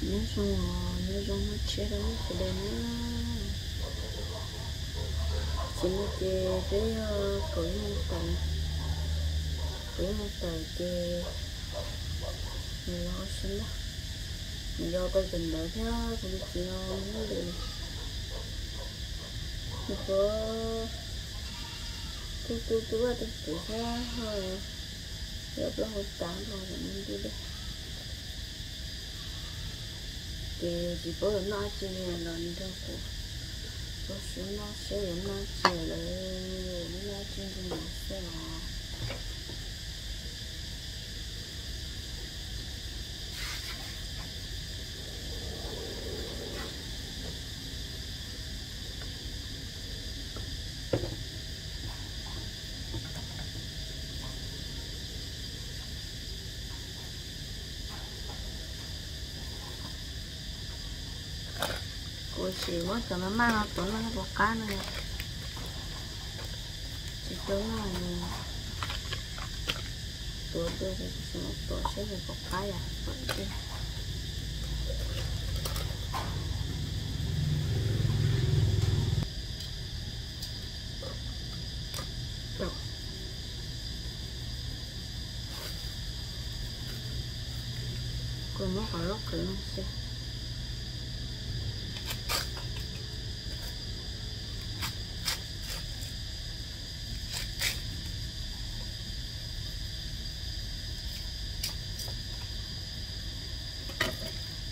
Nyob zoo, nyob zoo hnub tshiab rau nej sawv daws na. Ces no ces peb yog kaum ib moos tawm, kaum ib moos tawm ces nws los ua si na. Nws yog tau cov ntawd thiab kuv tus txiv no nyob lwm, nws qhuav tu tu tu vaj tu tsev thiab ho yog plaub hau tas los ntawm no nti dej. Ces tsis paub yuav noj dab tsi li los nrog kuv ua si noj seb yuav noj dab tsi lawm, noj dab tsi nrog nws xwb os. Kuv tsis muab cov ma maj no tuav noj puas qab no. Tsis tau noj, tuav tuaj ces kuv tsis muab tuav seb puas qab yom. Kuv muab qhov loj qhwv no xwb.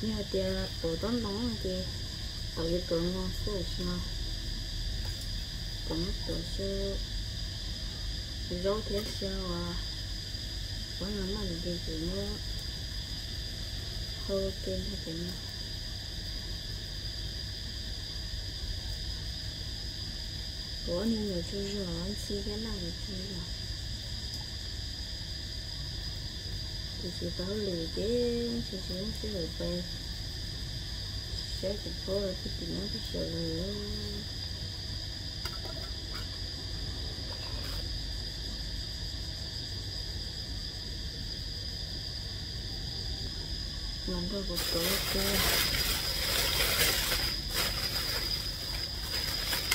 Yog hais tias tuav tob ntoo ces tau yuav tuav no xwb, tam sim no kuv muab tuav xwb. Zaub thiab xyaw uas kuv noj no ces kuv muab hau ke ntag ces no. Kuv ob niag ntxim tsaug zog, ntxim thiab noj ntxim tsaug zog. Kuv tsis tau hauj lwm ces tsis tsis muaj sij hawm pais saib kuv phob lawv pheej tim nyob pem saum lawm. Los nrog kuv tuav ua ke.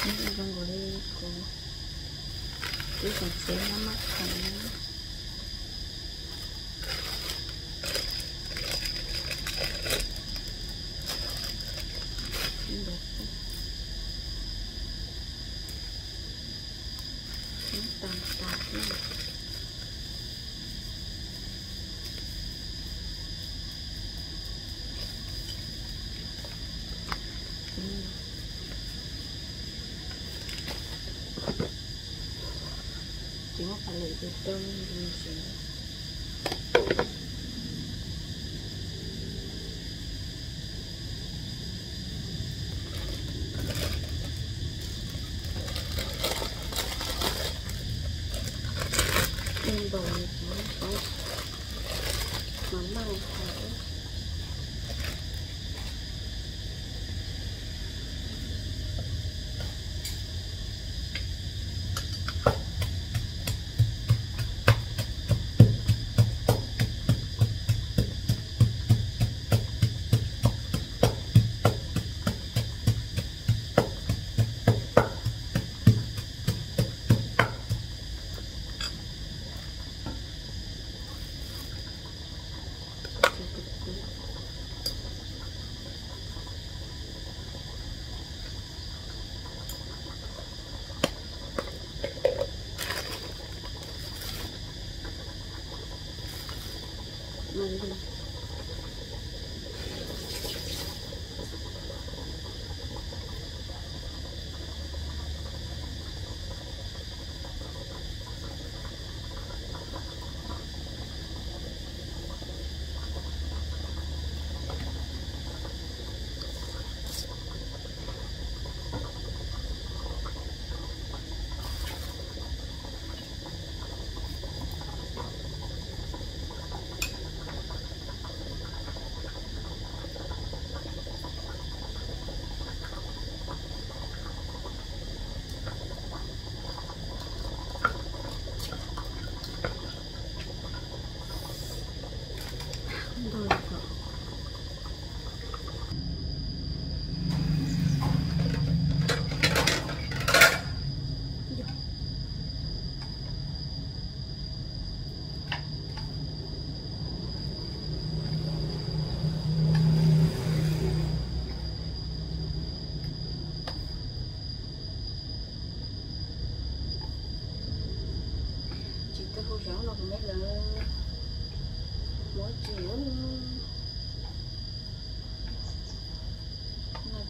Nyob zoo nkaus li kuv twb tseem tsev maj maj kheev. Tab tas tas thiab. Ces muab qhov lwm tus rau ntsis. Npaum li kuv paub mas maj hais.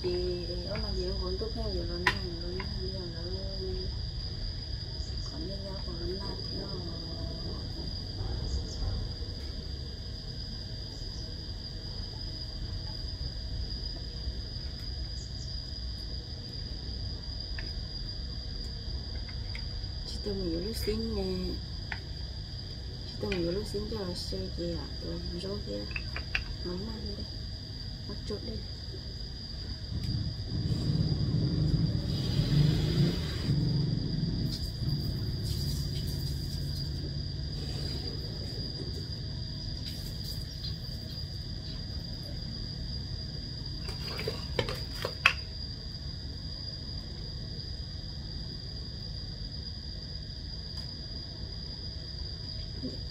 Ces ob no ces nkaus ntuj pheej yuav los nag, yuav los nag li lawm. Qhov nej nyob qhov los nag thiab. Tsis tau mus yuav lub xib ne, tsis tau mus yuav lub xib coj los xyaw ces lam tuav zaub thiab mov naj, muab tsuag dej.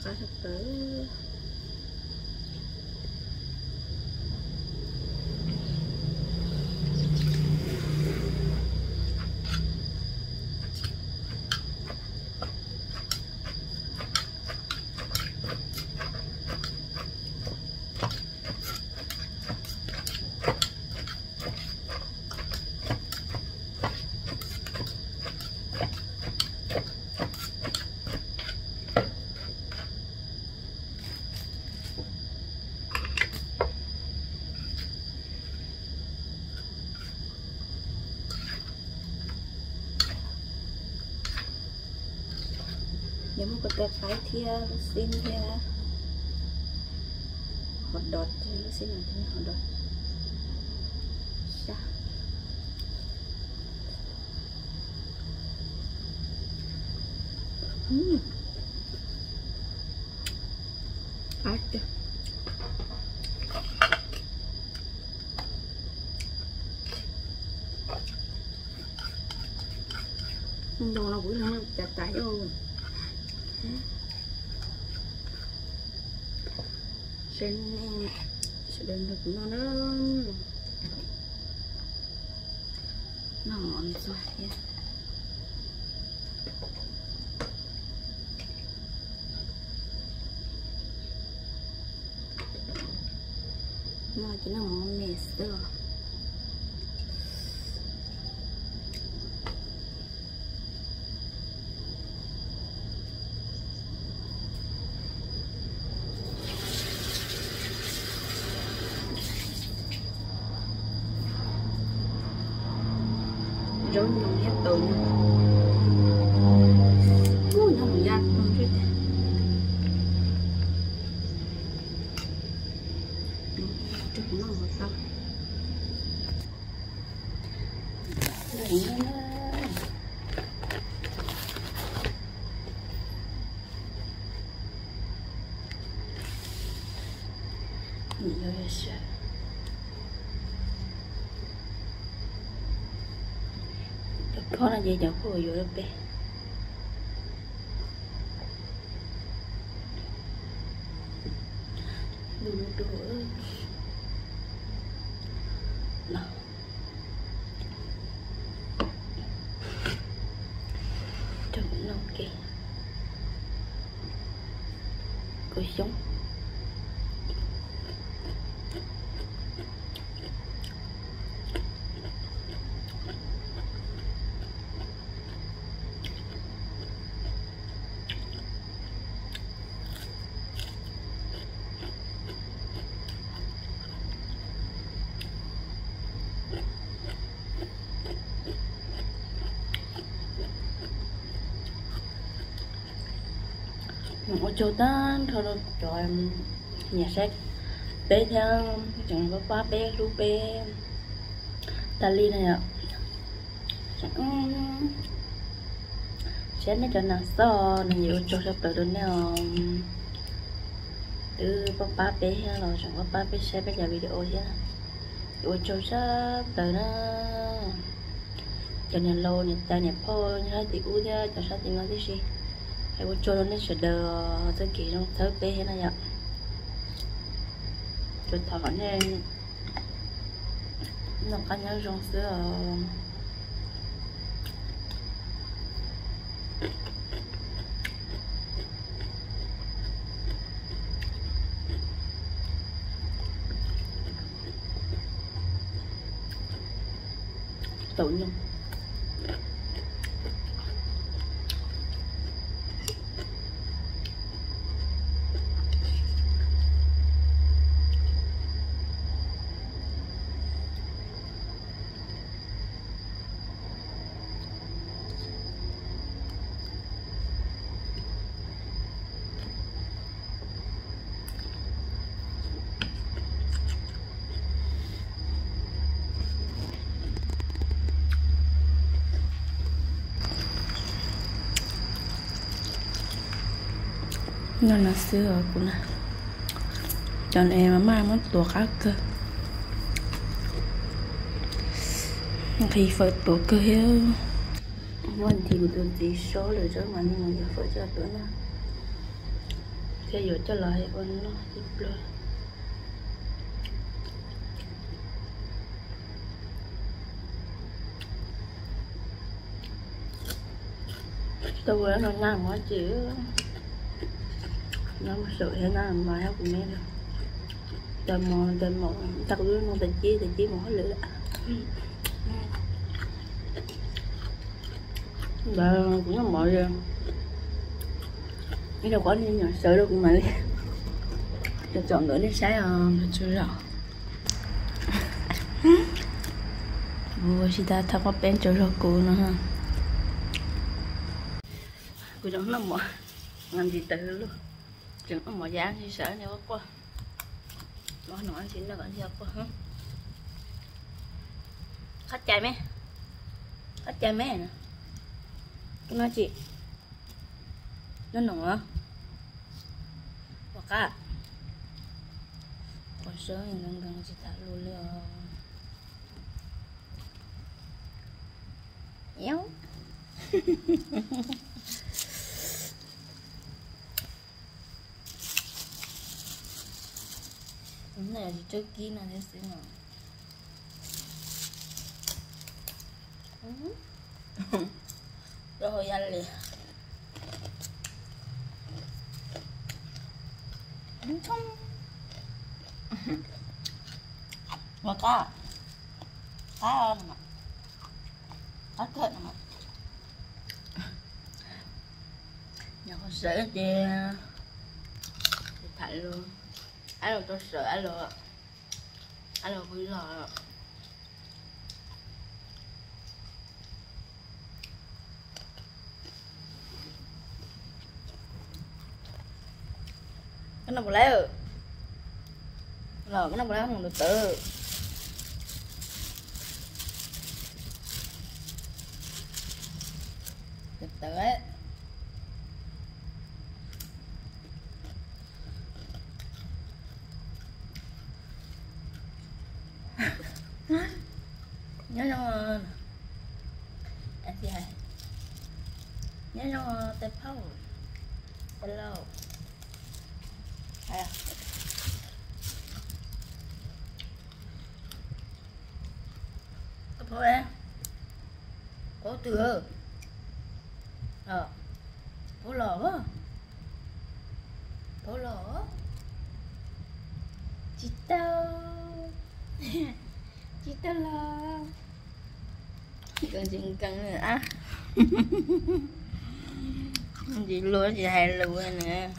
Qab tshaj plaws. Yog muaj ko taw qaib thiab lub xib thiab hos dov, lub xib no thiab hos dov. Sab. Qab tiag. Ntau no kuv ib leeg cas tas ib. Sawv daws nrog kuv noj na. Noj mov ntxuag thiab. Noj ces noj mov me xwb os. Zaub nyoos thiab taus nyoos. Ub, nyob mus yaj no seb tiag. Rau kuv noj mov tau. Cov khob no ces cov khob uas yuav rau peb. Ntuj ntuj ntuj no. Rau kuv noj ke. Kuv xyoob. Ua tsaug tag nrho rau cov nyiam saib peb thiab tseem pab pab peb hlub peb tas li no yom. Saib nej cov nas xoj no ces ua tsaug sab plaws rau nej os. Twb pab pab peb thiab los tseem pab pab peb saib peb cov video thiab. Ua tsaug sab plaws na. Cov niam laus niam tais niam phauj nyob sab tim ub thiab cov sab tim no tib si, es ua tsaug rau nej sawv daws txoj kev zoo txhawb peb thiab na yom. Tsuas thov kom nej noj qab nyob zoo xwb os. Tau nyob. No no xwb os kuv na. Cov no mas maj muab tuav qab kawg. Nqhis fawm tuav kawg thiab. Muab nthi kuv tus txiv sob lawm tso mas nws mus yuav fawm coj tuav na. Thiab yuav coj los ua noj tib pliag. Tau ua no nag mus tsis, nag mus saum thiab nag mas yog kuv me lawm. Tais mos tais mos ntag, kuv lub no tais cib tais cib mus hauj lwm lawm. Ntawd kuv noj mov, ib rau qhov nej nyuam sawv rau kuv mam li tsom nkawd nej saib os, nkawd tsaug zog. Kuv ua si tas thaj qhuab peb tsaug zog kuv no. Kuv tseem noj mov, ntsis tawv luaj, tseem noj mov ces ab ntsis sawv nej quaj quaj. Mov no ab ntsis noj kom ntsia quaj. Qab cai me, qab cai me. Kuv no tsis noj no ua qab. Qhov sawv nkees nkees tsis tham lus li os. Nej tsis tsaug kib no thiab xwb no. Rau hauv ya li. Ua qab, qab no, qab kawg no. Nyuam qhuav sawv ces tham lus, ab los tau sawv, ab los, ab los pw los. Koj noj puas laib? Los koj noj puas laib mus tus tawv? Tus tawv. Nyob zoo, nyob zoo tais phauj, tais laus. Tais phauj, phauj twg? Phauj los, phauj los. Tsis tau, tsis tau los. Nkees tsis nkees a, tsis luag tsis hais lus na.